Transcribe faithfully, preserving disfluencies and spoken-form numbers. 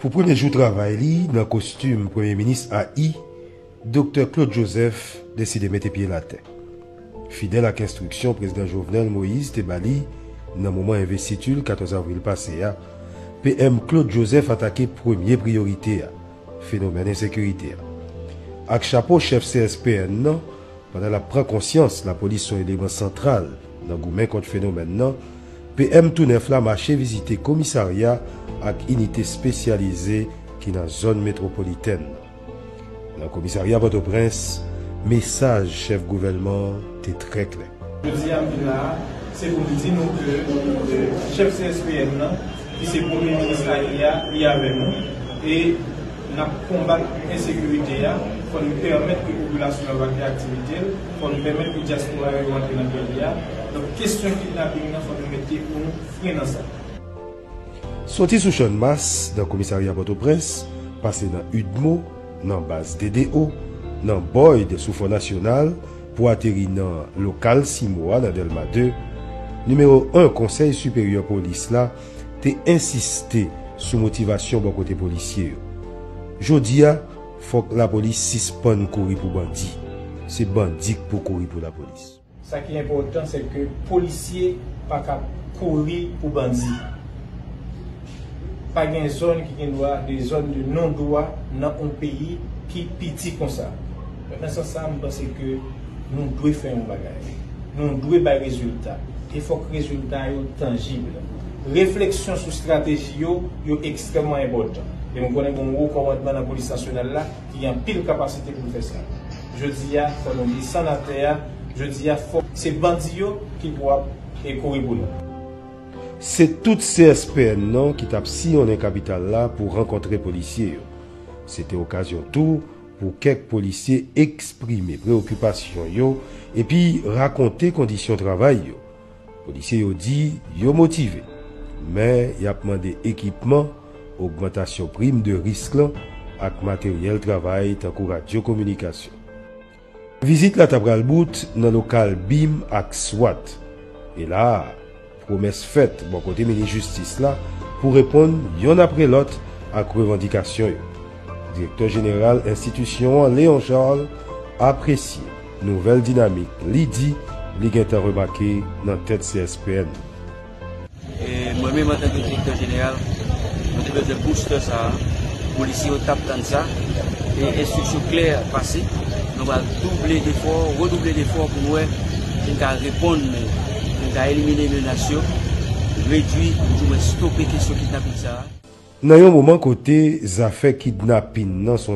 Pou premye jou travay li nan kostim Premye Minis a i, Doktè Claude Joseph deside mete pye l atè. Fidèl ak enstriksyon Prezidan Jovenel Moïse te ba li nan moman envestiti l katòz avril pase a, P M Claude Joseph atake premye priyorite a, fenomèn ensekirite a. Ak chapo chèf C S P N nan, pandan l ap pran konsyans lapolis se yon eleman santral nan goumen kont fenomèn nan, P M tou nèf la mache vizite komisarya ak inite espesyalize ki nan zòn metwopolitèn nan. Nan komisarya Pòtoprens, mesaj chèf gouvènman an te trè klè. Jodi a, m vin la a, se pou m di nou ke, e, chèf C S P N nan, ki se premye minis a i a, li avèk nou. E n ap konbat ensekirite a, fò nou pèmèt ke popilasyon an va gen aktivite l, fò nou pèmèt ke dyaspora yo rantre nan peyi a. Donk, kesyon kidnaping nan, fò nou mete pou nou fren nan sa. Soti sou Channmas, nan komisarya Pòtoprens, pase nan UDMO, nan baz D D O, nan Boyd sou Fò Nasyonal, pou ateri nan lokal Simo a nan Dèlma de, nimewo en Konsèy Siperyè Polis la te ensiste sou motivasyon bò kote polisye yo. Jodi a, fòk lapolis sispann kouri pou bandi. Se bandi k pou kouri pou lapolis. Sa ki enpòtan, se ke polisye pa ka kouri pou bandi. Pa gen zòn ki gen dwa, de zòn de non dwa nan yon peyi ki piti konsa. Donk, nan sans sa, m panse ke nou dwe fè yon bagay. Nou dwe bay rezilta. E fòk rezilta yo tanjib. Refleksyon sou estrateji yo, yo ekstrèmman enpòtan. E m konnen gen yon wo kòmandman nan polis nasyonal la ki gen anpil kapasite pou l fè sa. Jodi a, fò nou desann atè a. Jodi a, fò se bandi yo ki pou ap e kouri pou nou. Se tout C S P N nan ki t ap siyonnen kapital la pou rankontre polisye yo. Se te okazyon tou pou kèk polisye eksprime preyokipasyon yo epi rakonte kondisyon travay yo. Polisye yo di yo motive, men y ap mande ekipman, ogmantasyon prim de risk lan ak materyèl travay tankou radyo kominikasyon. Vizit la ta pral bout nan lokal bim ak swat. E la a, pwomès fèt bò kote minis jistis la pou reponn yonn apre lòt ak revandikasyon yo. Direktè jeneral enstitisyon an, Léon Charles, apresye nouvèl dinamik li di li gentan remake nan tèt C S P N. E mwen menm, antanke direktè jeneral, mwen te bezwen booster sa a. Polisye yo t ap tann sa. E enstriksyon klè pase. Nou pral double defò, redouble defò pou n wè si n ka reponn, si n ka elimine menas yo, redui, oudimwen stope kesyon kidnaping sa a. Nan yon moman kote zafè kidnaping nan se yon